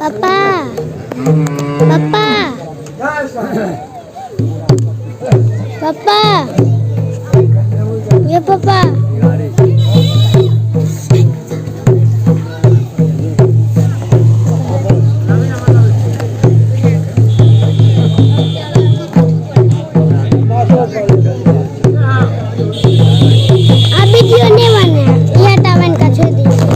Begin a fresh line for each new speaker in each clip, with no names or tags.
पापा पापा पापा ये पापा। अब वीडियो नहीं बने यह टावन का छोड़ दीजिए।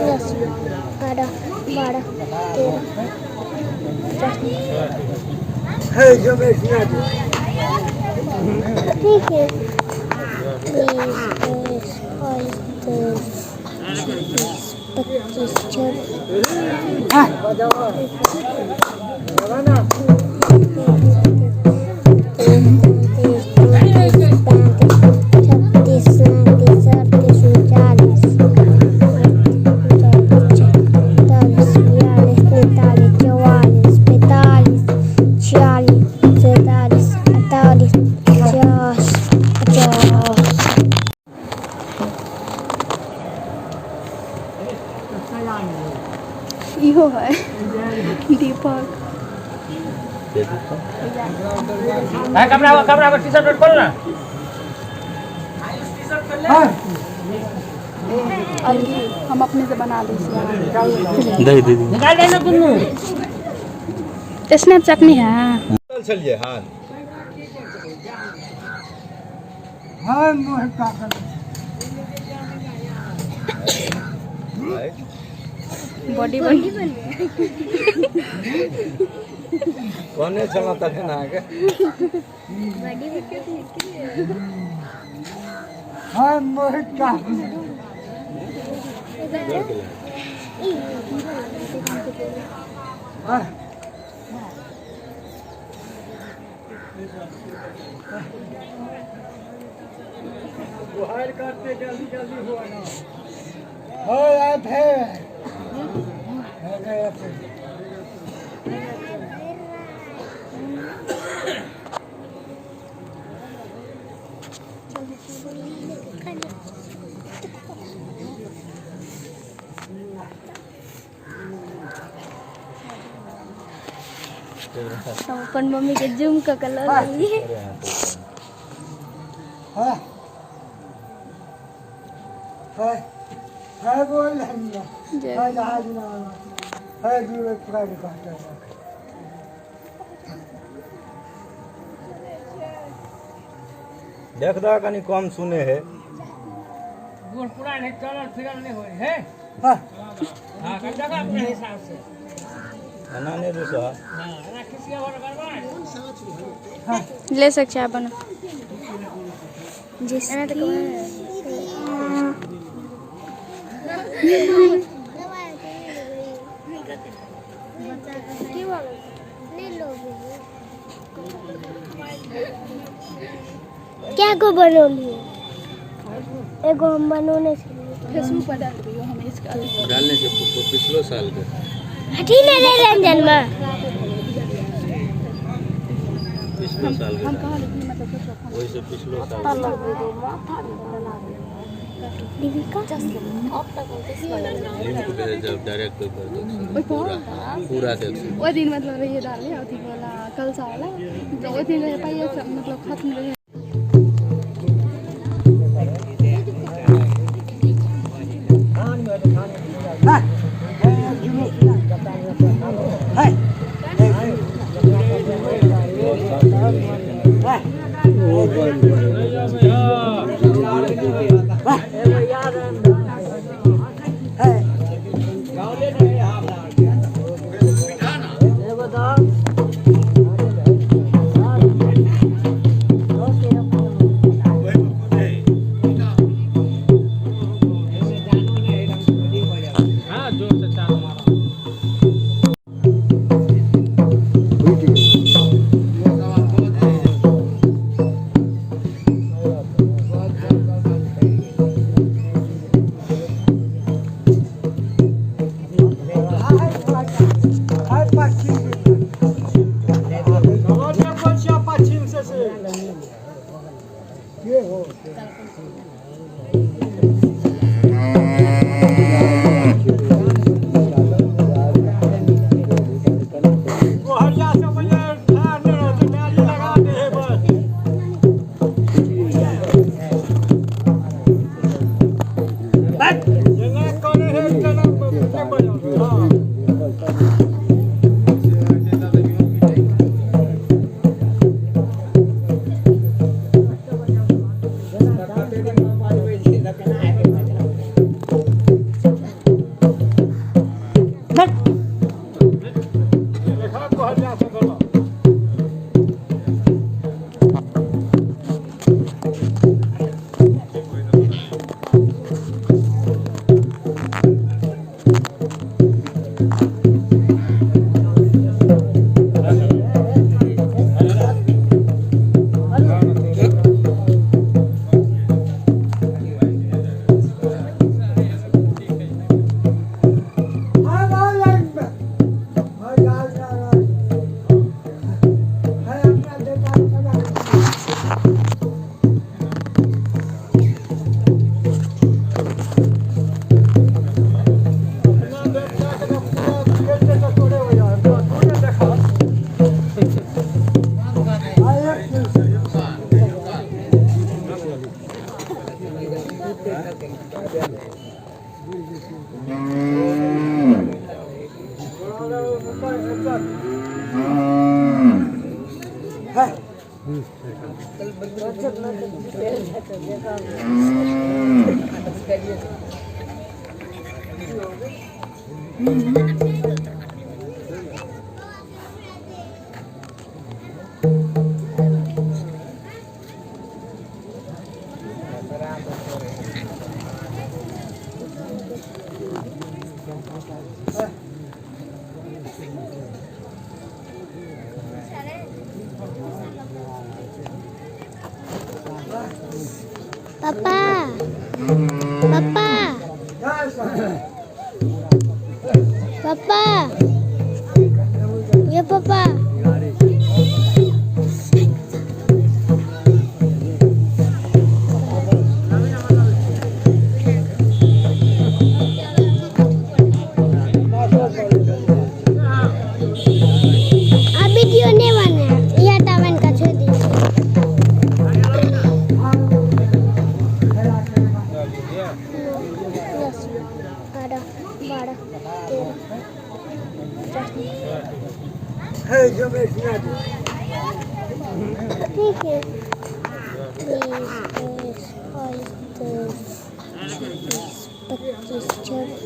10 11 12 13 ठीक है। 20 21 22 23 24 25 26 37 36 37 39 40 42 43 44 45 46 47 48 50 50।
इहो है दीपक।
कपड़ा कपड़ा टी शर्ट खोल ना।
अलगी हम अपने से बना दी।
दे दीदी
निकाल देना दुनू।
स्नैपचैट नहीं है।
चलिए। हाँ
हाँ मोह काका
बॉडी बनी
कोने चला तखन अहाँके।
हाँ मोह काका हाँ बुहार करते जल्दी जल्दी हुआ ना हो आप है
हम अपन मम्मी के जूम का कलर लेलिए।
हाँ है है बोल है
जय
है ना है दूर प्राइड काटा है।
देख दा कनी कम सुने है।
बूढ़ पुरान है चलल फिरल नहीं होय है।
हाँ
हां कर जगह अपने हिसाब से
एना नहीं रुसा।
हां एना किसी और गड़बड़
ले सकते हैं बना।
जिसकी क्या को बनौली एगो हम बनौने छलियै।
फेसबुक पर डाल दियो हम इसका
डालने से पिछलो साल के
हटी ने रे रंजन में
पिछलो साल के
हम कहा लेकिन मतलब कुछ
वही से पिछलो साल
दीपिका
लिंक भेज जब डायरेक्ट पर देख पूरा पूरा देख सकते।
ओहि दिन मतलब रहिए डालले अथी वाला कलसा वाला तो ओहि दिन रहे पाइए सब मतलब खत्म रहे।
गोहरिया से पहिले ठाढ़ नहि रहतै, डाली लगा दे है बस। जेना करै है तेना नहि बजाउ। हँ। देखा गोहरिया से बोलो। अपना बेटा के तो पूरा खेलते तो तोड़े हो जाए, तो तोड़े देखा।
पापा, पापा, पापा, ये पापा। अब वीडियो नहीं बना, यह टावन का छोड़ दीजिए। 10, 11, 12, 13। ठीक है। 20, 21, 22, 23, 24, 25, 26।